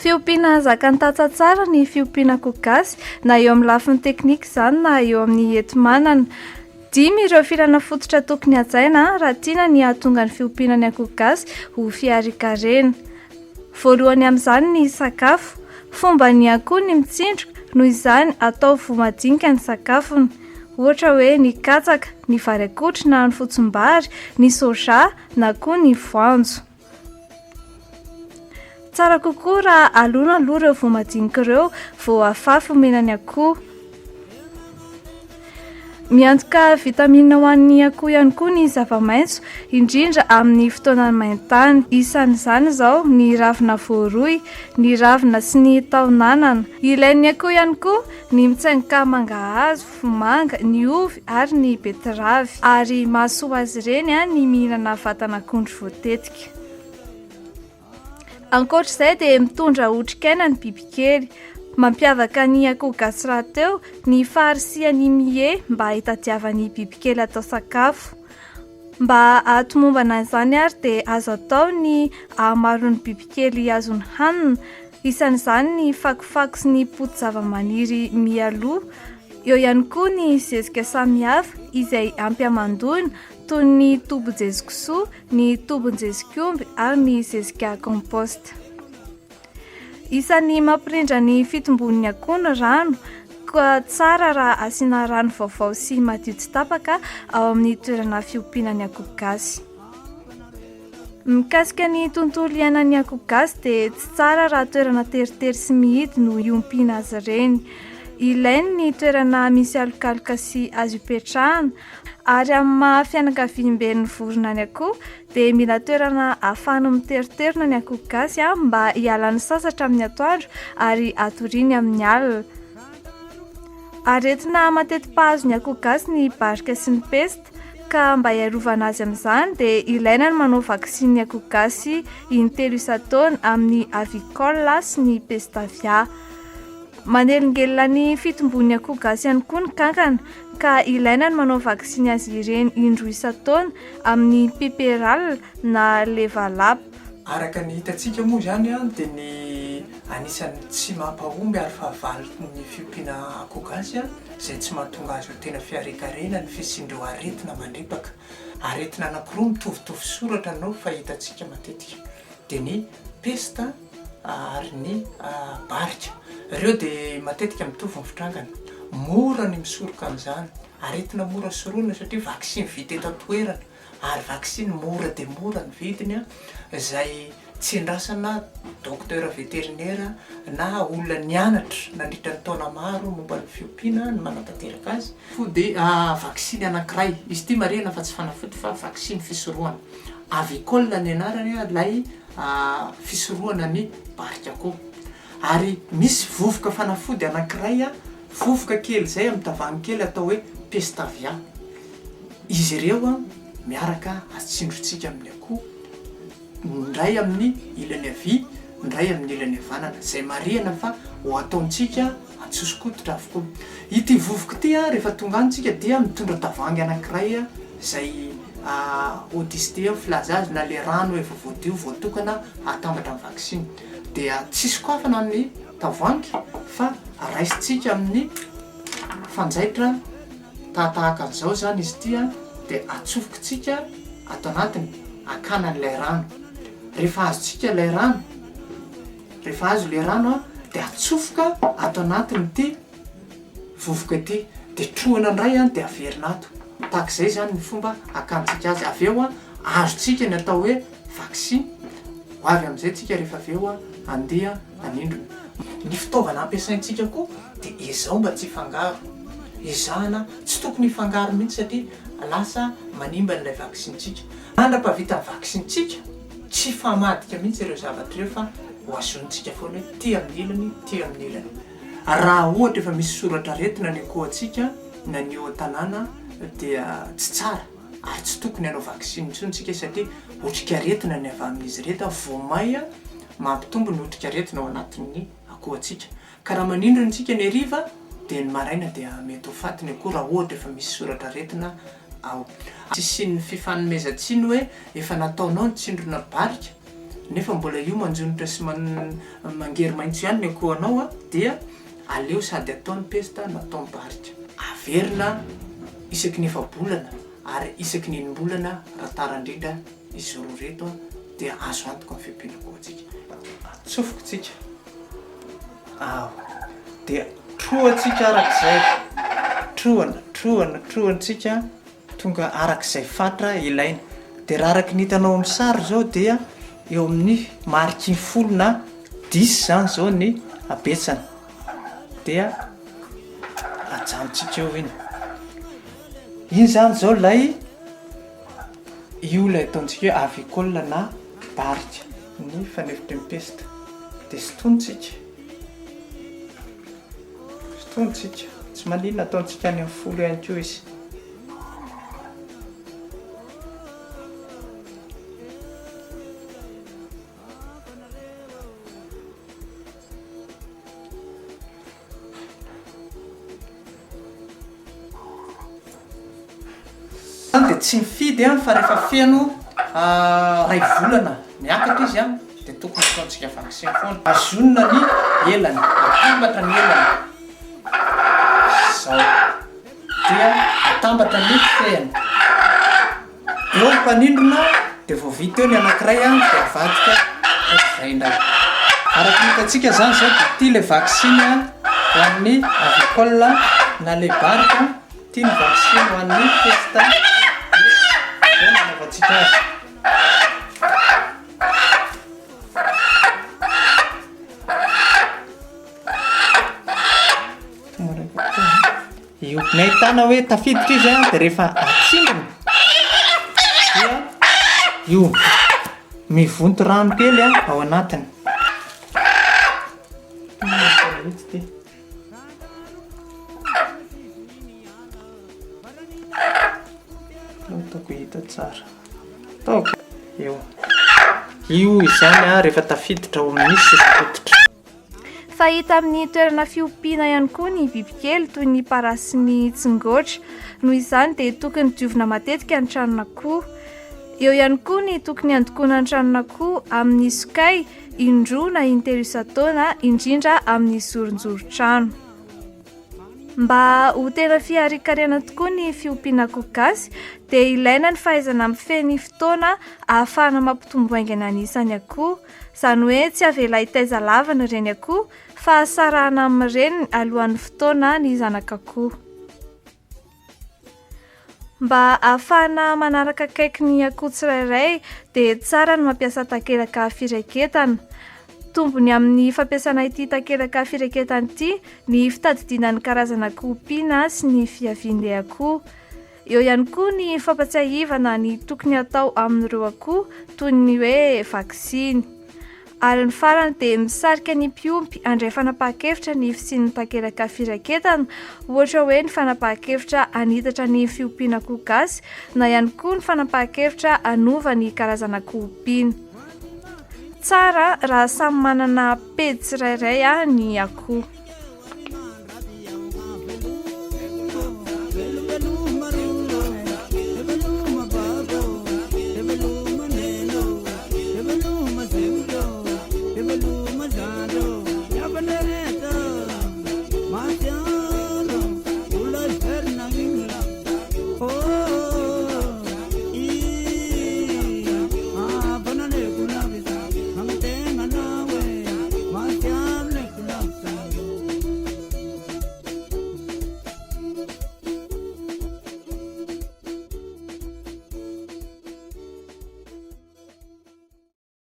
Fiompiana zakan'ny tantsaha tsara ny fiompiana akoho gasy, na eo amin'ny lafiny teknika izany na eo amin'ny enti-manana. Dimy ireo filana fototra tokony hajaina raha tiana ny hahatonga ny fiompiana ny akoho gasy ho fiharian-karena. Voalohany amin'izany ny sakafo. Fomban'ny akoho ny mitsindroka, noho izany atao voa madinika ny sakafony. Ohatra hoe ny katsaka, ny vary akotry na ny fotsimbary, ny soja na koa ny voanjo. Tsara kokoa raha alona aloha ireo voa madinika ireo vao afafy omena ny akoho. Miantoka vitamine ho an'ny akoho ihany koa ny zava-maitso, indrindra amin'ny fotoanan'ny main-tany. Isan'izany izao ny ravina voaroy, ny ravina sy ny tahon'anana. Ilain'ny akoho ihany koa ny mitsaingoka mangahazo, vomanga, ny ovy ary ny betiravy. Ary mahasoa azy ireny ny mihinana vatan'akondro voatetika. Ankoatra izay dia mitondra otrikaina ny bibikely. Mampiavaka ny akoho gasy rahateo ny faharisihany mie mba hitadiavany bibikely atao sakafo. Mba hahatomombana izany ary dia azo atao ny hahamaroan'ny bibikely azony hanina, isan'izany ny fakofako sy ny poti-javamaniry mialoha. Eo ihany koa ny zezika samihafa izay ampy hamandoana toy ny tobin-jezikisoa, ny tobin-jezikomby ary ny zezika compost. Isan'ny mampirindra ny fitombon'ny akoho ny rano, koa tsara raha asiana rano vaovao sy madio tsy tapaka ao amin'ny toerana fiompiana ny akoho gasy. Mikasika ny tontolo iainan'ny akoho gasy dia tsy tsara raha toerana teritery sy mihidy no iompiana azy ireny. Ilainy ny toerana misy alokaloka sy azo ipetrahana Ary amin'ny maha fianakaviamben'ny vorona ny akoho dia mila toerana ahafahany miteronterona ny akoho gasy mba hialany sasatra amin'ny atoandro ary hatoriany amin'ny alina. Aretina mateti-pahazo ny akoho gasy ny barika sy ny pesta ka mba hiarovana azy amin'izany dia ilaina ny manao vaksiny ny akoho gasy intelo isan-taona amin'ny avicole sy ny pestavia. Manelingelina ny fitombon'ny akoho gasy ihany koa ny kankana ka ilaina ny manao vaksiny azy ireny indroa isan-taona amin'ny piperal na levalap. Araka ny hitantsika moa izany dia ny anisan'ny tsy mampahomby ary fahavalon'ny fiompiana akoho gasy izay tsy mahatonga azy ho tena fiharekarena ny fisian'ireo aretina mandripaka. Aretina anankiroa mitovitovy soratra no fahitantsika matetika dia ny pesta ary ny barika. Ireo dia matetika mitovy ny fitrangany. Mora ny misoroka an'izany. Aretina mora sorohina satria vaksiny vita eto an-toerana ary vaksiny mora dia mora ny vidiny izay tsy andrasana docteur vétérinaire na olona nianatra nandritra ny taona maro momba ny fiompiana ny manatanteraka azy. Dia vaksiny anankiray, izy ity marihina fa tsy fanafody fa vaksiny fisorohana. Avicole ny anarany ilay fisorohana ny barika akoho. Ary misy vovoka fanafody anankiray, vovoka kely izay amin'ny tavoahangy kely atao hoe Pestavia. Izy ireo miaraka atsindrontsika amin'ny akoho, ny iray amin'ny ilany havia, ny iray amin'ny ilany havanana, izay marihana fa ho ataontsika an-tsoso-koditra avokoa. Ity vovoka ity rehefa tonga any tsika dia mitondra tavoahangy anankiray izay Odystea ny filaza azy na le rano efa voadio voatokana atambatra amin'ny vaksiny dia tsy sokafana ny tavoahangy fa raisintsika amin'ny fanjaitra tahatahaka an'izao izany izy ity dia atsofokintsika ato anatiny akana an'ilay rano rehefa azontsika ilay rano rehefa azo ilay rano dia atsofoka ato anatin'ity vovoka ity dia trohina indray an dia averina ato, tahaka izay izany ny fomba hakantsika azy, avy eo an azontsika ny atao hoe vaksiny, ho avy amin'izay tsika rehefa avy eo an handeha hanindrona. Ny fitaovana ampiasaintsika koa dia ezao mba tsy hifangaro, ezahana tsy tokony hifangaro mihitsy satria lasa manimba an'ilay vaksinintsika, mandra-pahavita ny vaksinintsika tsy hifamadika mihitsy ireo zavatra ireo fa ho azonintsika foana hoe ity amin'ny ilany, ity amin'ny ilany. Raha ohatra efa misy soratr'aretina ny akohontsika na ny eo an-tanàna dia tsy tsara ary tsy tokony hanao vaksiny intsony isika satria otrikaretina ny avy amin'izy ireto vao may mampitombo ny otrikaretina ao anatin'ny akohontsika. Ka raha manindrona isika ny hariva dia ny maraina dia mety ho faty ny akoho raha ohatra efa misy soratr'aretina ao. Tsy hisian'ny fifanomezan-tsiny hoe efa nataonao ny tsindrona barika. nefa mbola io manjonitra sy mangery maitso ihany ny akohonao dia aleo sady atao ny pesta no atao ny barika. Averina isaky ny efa-bolana ary isaky ny enim-bolana raha tara indrindra izy roa ireto dia azo antoka ny fiompiana akohontsika. Atsofoka tsika ao dia trohantsika arak'izay, trohana, trohana, trohantsika tonga arak'izay fatra ilaina. Dia raha araka ny hitanao amin'ny sary izao dia eo amin'ny mariky ny folo na dix izany izao ny habetsany. Dia ajanontsika eo iny. Iny izany izao ilay io ilay ataontsika hoe avicole na barika ny fanefitry ny pesta. Dia sintonintsika. Sintonintsika. Tsy maninona ataontsika any amin'ny folo ihany koa izy. Zany dia tsy mifidy an, fa rehefa feno ray volana miakatra izy an, dia tokony ataontsika vaccin foana. Azonina ny elany, atambatra ny elany, zao, dia atambatra ny fehiny. Eo ny mpanindrona dia vao vita eo ny anankiray dia avadika ohatr'izay indray. Araka ny hitantsika izany izao dia ity ilay vaksiny ho an'ny avicole na ilay barika, ity ny vaksiny ho an'ny pesta dia izao no anaovantsika azy. Io ny ahitana hoe tafiditra izy an, dia rehefa atsindrina dia io mivonto rano kely an ao anatiny. Ataoko hita tsara. Ataoko eo. Io izany an rehefa tafiditra ao amin'ny sosokotitra. Fahita amin'ny toerana fiompiana ihany koa ny bibikely toy ny parasy sy ny tsingoatra. Noho izany dia tokony diovina matetika ny tranon'akoho. Eo ihany koa ny tokony handokoana ny tranon'akoho amin'ny sokay indroa na intelo isan-taona, indrindra amin'ny zoronjoron-trano. Mba ho tena fiharikarena tokoa ny fiompiana akoho gasy dia ilaina ny fahaizana mifehy ny fotoana ahafahana mampitombo haingana ny isan'ny akoho. Izany hoe tsy avela hitaiza lava ny reny akoho fa sarahana amin'ny reniny alohan'ny fotoana ny zanak'akoho. Mba ahafahana manaraka akaiky ny akoho tsirairay dia tsara ny mampiasa takelaka firaiketana. Tombony amin'ny fampiasana ity takelaka firaiketana ity ny fitadidiana ny karazana akoho ompiana sy ny fiavian'ilay akoho. Eo ihany koa ny fampatsiahivana ny tokony hatao amin'ireo akoho toy ny hoe vaksiny. Ary ny farany dia misarika ny mpiompy handray fanapahan-kevitra ny fisian'ny takelaka firaketana, ohatra hoe ny fanapahan-kevitra hanitatra ny fiompiana akoho gasy na ihany koa ny fanapahan-kevitra hanova ny karazana akoho ompiana. Tsara raha samy manana pejy tsirairay ny akoho.